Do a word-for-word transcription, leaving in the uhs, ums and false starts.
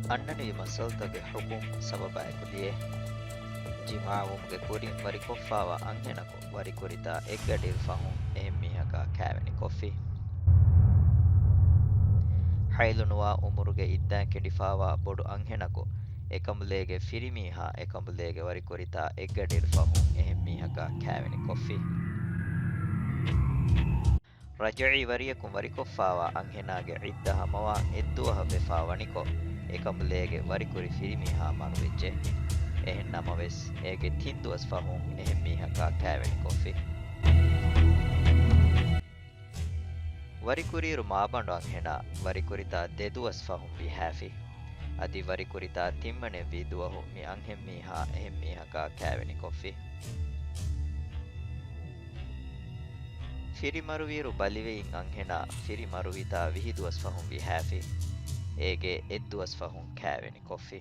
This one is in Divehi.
އަންނަނިވި މައްސަލަތަކުގެ ޙުކުމް ސަބަބާއެކު ލިޔެ. ޖިމާޢުވުމުގެ ކުރިން ވަރިކޮށްފާވާ އަންހެނަކު ވަރިކުރިތާ އެއްގަޑިއިރު ފަހުން އެހެން މީހަކާ ކާވެނިކޮށްފި. ޙައިޟު ނުވާ ޢުމުރުގެ އިއްދާ ކެނޑިފާވާ ބޮޑު އަންހެނަކު އެކަނބުލޭގެ ފިރިމީހާ އެކަނބުލޭގެ ވަރިކުރިތާ އެއްގަޑި އިރު ފަހުން އެހެން މީހަކާ ކާވެނިކޮށްފި. ރަޖުޢީ ވަރިޔަކުން ވަރިކޮށްފާވާ އަންހެނާގެ ޢިއްދަ ހަމަވާން އެއްދުވަހަށް ވެފާ ވަނިކޮށް، އެކަނބުލޭގެ ވަރިކުރި ފިރިމީހާ މަރުވެއްޖެ. އެހެން ނަމަވެސް، އޭގެ ތިން ދުވަސް ފަހުން އެހެން މީހަކާ ކާވެނިކޮށްފި. ވަރިކުރިއިރު މާބަނޑު އަންހެނާ ވަރިކުރިތާ ދެ ދުވަސް ފަހުން ވިހާފި. އަދި ވަރިކުރިތާ ތިންވަނެއްވީ ދުވަހު މި އަންހެންމީހާ އެހެންމީހަކާ ކާވެނިކޮށްފި. ފިރިމަރުވިއިރު ބަލިވެއިން އަންހެނާ ފިރިމަރުވިތާ ވިހި ދުވަސް ފަހުން ވިހާފި. އޭގެ އެއް ދުވަސް ފަހުން ކާވެނިކޮށްފި.